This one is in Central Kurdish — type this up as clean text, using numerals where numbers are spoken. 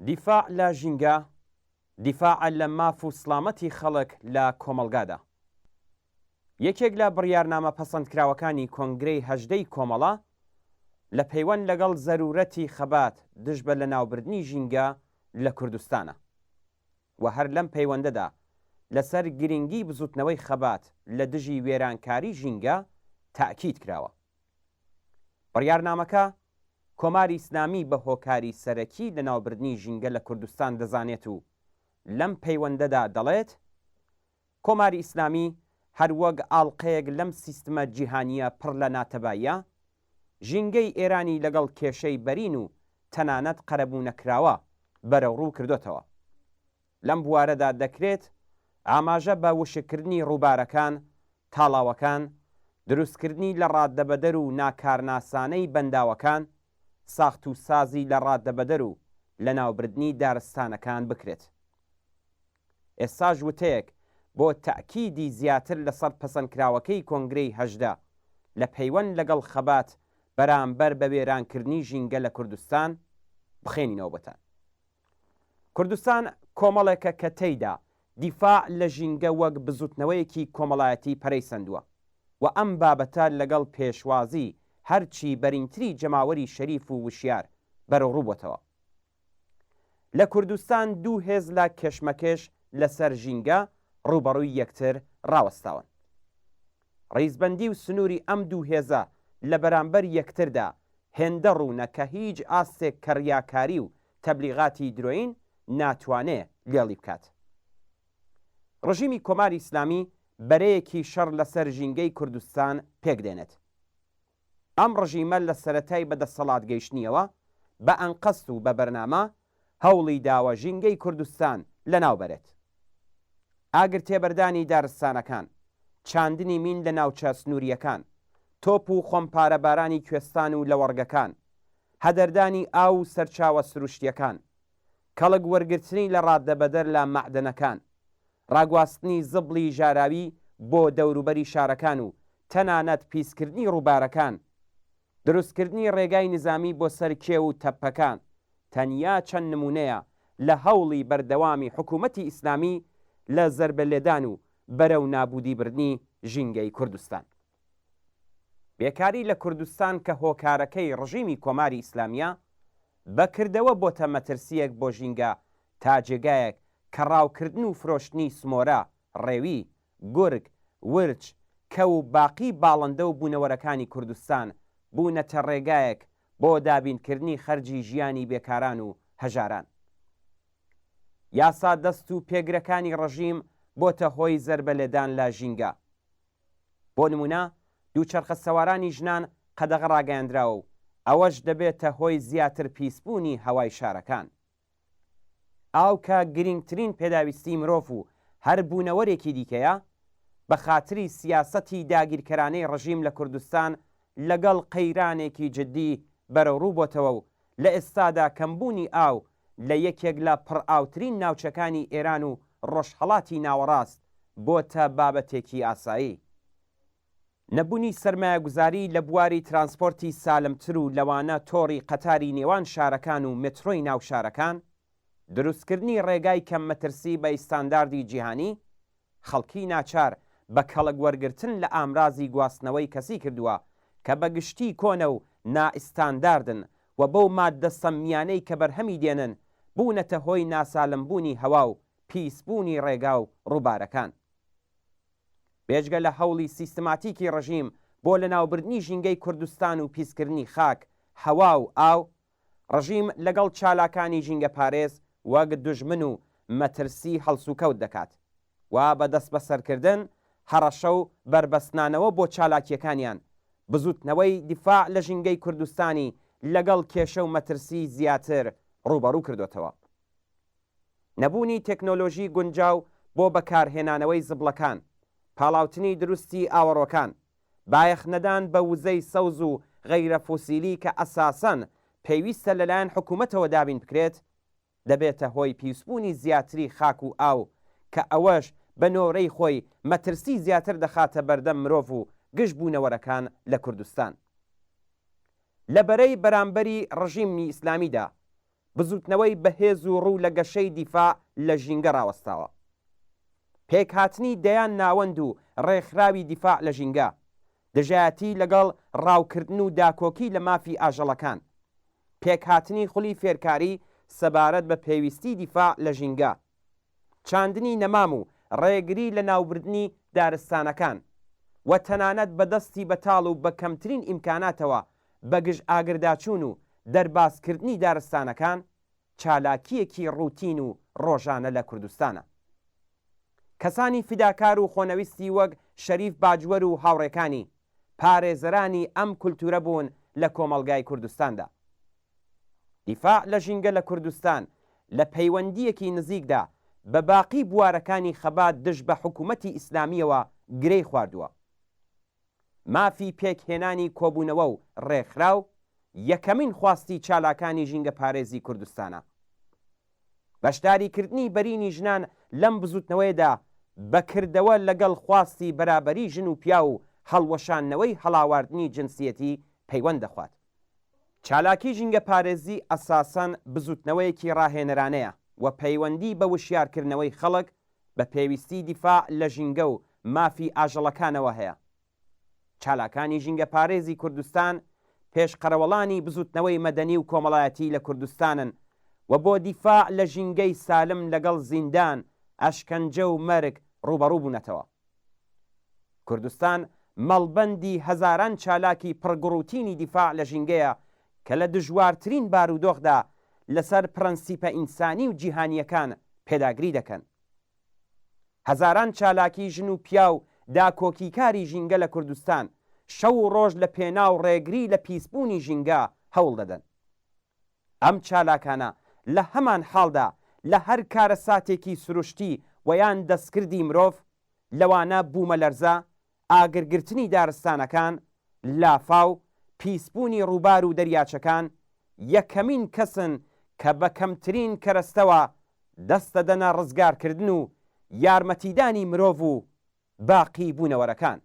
دیفاع لە ژینگە، دیفاعە لە ماف و سڵامەتی خەڵک لە کۆمەڵگادا. یەکێک لە بڕیارنامە پەسەندکراوەکانی کۆنگرەی هەژدەی کۆمەڵە لە پەیوەند لەگەڵ زەروورەتی خەبات دژ بە لەناوبردنی ژینگە لە کوردستانە و هەر لەم پەیوەندەدا لەسەر گرینگی بزووتنەوەی خەبات لە دژی وێرانکاری ژینگە تەئکید کراوە. بڕیارنامەکە کۆماری ئیسلامی بە هۆکاری سەرەکی لەناوبردنی ژینگە لە کوردستان دەزانێت و لەم پەیوەندەدا دەڵێت، کۆماری ئیسلامی هەر وەک ئاڵقەیەک لەم سیستمە جیهانییە پڕ لە ناتەباییە، ژینگەی ئێرانی لەگەڵ کێشەی بەرین و تەنانەت قەرەبوونەکراوە بەرەوڕوو کردۆتەوە. لەم بوارەدا دەکرێت ئاماژە بە وشککردنی ڕووبارەکان، تاڵاوەکان، دروستکردنی لە ڕاددەبەدەر و ناکارناسانەی بەنداوەکان، ساخت و سازی لە ڕاددەبەدەر و لەناوبردنی دارستانەکان بکرێت. ئێستاش وتەیەک بۆ تەئکیدی زیاتر لەسەر پەسەندکراوەکەی کۆنگرەی 18 لە پەیوەند لەگەڵ خەبات بەرامبەر بە وێرانکردنی ژینگە لە کوردستان بخوێنینەوە بۆتان. کوردستان کۆمەڵێکە کە تێیدا دیفاع لە ژینگە وەک بزوتنەوەیەکی کۆمەڵایەتی پەرەی سەندووە و ئەم بابەتە لەگەڵ پێشوازی هەرچی بەرینتری جەماوەری شەریف و وشیار بەرەوڕوو بۆتەوە. لە کوردستان دوو هێز لە کێشمەکێش لەسەر ژینگە ڕووبەڕووی یەکتر ڕاوەستاون. ڕیزبەندی و سنووری ئەم دوو هێزە لە بەرامبەر یەکتردا هێندە ڕوونە کە هیچ ئاستێک کە ڕیاکاری و تەبلیغاتی درۆیین ناتوانێ لێڵی بکات. ڕژیمی کۆماری ئیسلامی بەرەیەکی شەڕ لەسەر ژینگەی کوردستان پێک دێنێت. ئەم ڕژیمە لە سەرەتای بە دەسەڵات گەیشتنیەوە بە ئەنقەست و بە بەرنامە هەوڵی داوە ژینگەی کوردستان لەناو بەرێت. ئاگر تێبەردانی دارستانەکان، چاندنی مین لە ناوچە سنوورییەکان، تۆپ و خۆمپارەبارانی کوێستان و لەوەڕگەکان، هەدەردانی ئاو و سەرچاوە سروشتییەکان، کەڵک وەرگرتنی لە ڕاددەبەدەر لە مەعدەنەکان، ڕاگواستنی زبڵی ژاراوی بۆ دەوروبەری شارەکان و تەنانەت پیسکردنی ڕووبارەکان، دروستکردنی ڕێگای نیزامی بۆ سەر کێو و تەپپەکان، تەنیا چەند نموونەیە لە هەوڵی بەردەوامی حکوومەتی ئیسلامی لە زەربە لێدان و بەرەو نابوودی بردنی ژینگەی کوردستان. بێکاری لە کوردستان کە هۆکارەکەی ڕژیمی کۆماری ئیسلامییە، بە کردەوە بۆتە مەترسییەک بۆ ژینگە تا جێگایەک کە ڕاوکردن و فرۆشتنی سمۆرە، ڕێوی، گورگ، ورچ، کەو و باقی باڵندە و بوونەوەرەکانی کوردستان بوونەتە ڕێگایەک بۆ دابینکردنی خەرجی ژیانی بێکاران و هەژاران. یاسا دەست و پێگرەکانی ڕژیم بۆتە هۆی زەربە لێدان لە ژینگە. بۆ نموونە دووچەرخە سوارانی ژنان قەدەغە ڕاگەیاندراوە و ئەوەش دەبێتە هۆی زیاتر پیسبوونی هەوای شارەکان. ئاو کە گرینگترین پێداویستیی مرۆڤ و هەر بوونەوەرێکی دیکەیە، بە خاتری سیاسەتی داگیرکەرانەی ڕژیم لە کوردستان لەگەڵ قەیرانێکی جددی بەرەوڕوو بۆتەوە و لە ئێستادا کەمبوونی ئاو لە یەکێک لە پڕئاوترین ناوچەکانی ئێران و ڕۆژهەڵاتی ناوەڕاست بۆتە بابەتێکی ئاسایی. نەبونی سەرمایەگوزاری لە بواری ترانسپۆرتی سالمتر و لەوانە تۆڕی قەتاری نێوان شارەکان و مترۆی ناو شارەکان، دروستکردنی ڕێگای کەم مەترسی بە ئیستانداردی جیهانی، خەڵکی ناچار بە کەڵک وەرگرتن لە ئامرازی گواستنەوەی کەسی کردووە کە بە گشتی کۆنە و نائیستانداردن و بەو ماددە سەممیانەی کە بەرهەمی دێنن بوونەتە هۆی ناسالمبوونی هەوا و پیسبوونی ڕێگا و ڕووبارەکان. بێجگە لە هەوڵی سیستماتیکی ڕژیم بۆ لەناوبردنی ژینگەی کوردستان و پیسکردنی خاک، هەوا و ئاو، ڕژیم لەگەڵ چالاکانی ژینگەپارێز وەک دوژمن و مەترسی هەڵسوکەوت دەکات و بە دەستبەسەرکردن، هەڕەشە و بەربەستنانەوە بۆ چالاکییەکانیان، بزووتنەوەی دیفاع لە ژینگەی کوردستانی لەگەڵ کێشە و مەترسیی زیاتر ڕووبەڕوو کردۆتەوە. نەبوونی تەکنۆلۆژی گونجاو بۆ بەکارهێنانەوەی زبڵەکان، پاڵاوتنی دروستی ئاوەڕۆکان، بایەخنەدان بە وزەی سەوز و غەیرە فوسیلی کە ئەساسەن پێویستە لەلایەن حکومەتەوە دابین بکرێت، دەبێتە هۆی پیسبوونی زیاتری خاک و ئاو کە ئەوەش بە نۆرەی خۆی مەترسی زیاتر دەخاتە بەردەم مرۆڤ و گشت بوونەوەرەکان لە کوردستان. لە بەرەی بەرامبەری ڕژیمی ئیسلامیدا. بزووتنەوەی بەهێز و ڕوو لە گەشەی دیفاع لە ژینگە ڕاوەستاوە. پێکهاتنی دەیان ناوەند و ڕێکخراوی دیفاع لە ژینگە، دژایەتی لەگەڵ ڕاوکردن و داکۆکی لە مافی ئاژەڵەکان، پێکهاتنی خولی فێرکاری سەبارەت بە پێویستی دیفاع لە ژینگە، چاندنی نەمام و ڕێگری لە ناوبردنی دارستانەکان و تەنانەت بە دەستی بەتاڵ و بە کەمترین ئیمکاناتەوە بە گژ ئاگرداچوون و دەربازکردنی دارستانەکان، چالاکییەکی ڕوتین و ڕۆژانە لە کوردستانە. کەسانی فیداکار و خۆنەویستی وەک شەریف باجوەر و هاوڕێکانی، پارێزەرانی ئەم کولتوورە بوون لە کۆمەڵگای کوردستاندا. دیفاع لە ژینگە لە کوردستان لە پەیوەندییەکی نزیکدا بە باقی بوارەکانی خەبات دژ بە حکوومەتی ئیسلامییەوە گرێی خواردووە. مافی پێکهێنانی کۆبوونەوە و ڕێکخراو یەکەمین خواستی چالاکانی ژینگەپارێزی کوردستانە. بەشداریکردنی بەرینی ژنان لەم بزووتنەوەیەدا بە کردەوە لەگەڵ خواستی بەرابەری ژن و پیاو و هەڵوەشاندنەوەی هەڵاواردنی جنسیەتی پەیوەند دەخوات. چالاکی ژینگەپارێزی ئەساسەن بزووتنەوەیەکی ڕاهێنەرانەیە و پەیوەندی بە وشیارکردنەوەی خەڵک بە پێویستی دیفاع لە ژینگە و مافی ئاژەڵەکانەوە هەیە. چالاکانی ژینگەپارێزی کوردستان پێشقەرەوەڵانی بزووتنەوەی مەدەنی و کۆمەڵایەتی لە کوردستانن و بۆ دیفاع لە ژینگەی سالم لەگەڵ زیندان، ئەشکەنجە و مەرگ ڕووبەڕوو بوونەتەوە. کوردستان مەڵبەندی هەزاران چالاکی پڕگوڕوتینی دیفاع لە ژینگەیە کە لە دژوارترین بارودۆخدا لەسەر پرەنسیپە ئینسانی و جیهانییەکان پێداگری دەکەن. هەزاران چالاکی ژن و پیاو داکۆکیکاری ژینگە لە کوردستان شەو و ڕۆژ لە پێناو ڕێگری لە پیسبوونی ژینگە هەوڵ دەدەن. ئەم چالاکانە لە هەمان حاڵدا لە هەر کارەساتێکی سروشتی و یان دەستکردی مرۆڤ، لەوانە بوومەلەرزە، ئاگرگرتنی دارستانەکان، لافاو، پیسبوونی ڕووبار و دەریاچەکان، یەکەمین کەسن کە بە کەمترین کەرەستەوە دەست دەدەنە ڕزگارکردن و یارمەتیدانی مرۆڤ و باقی بوونەوەرەکان.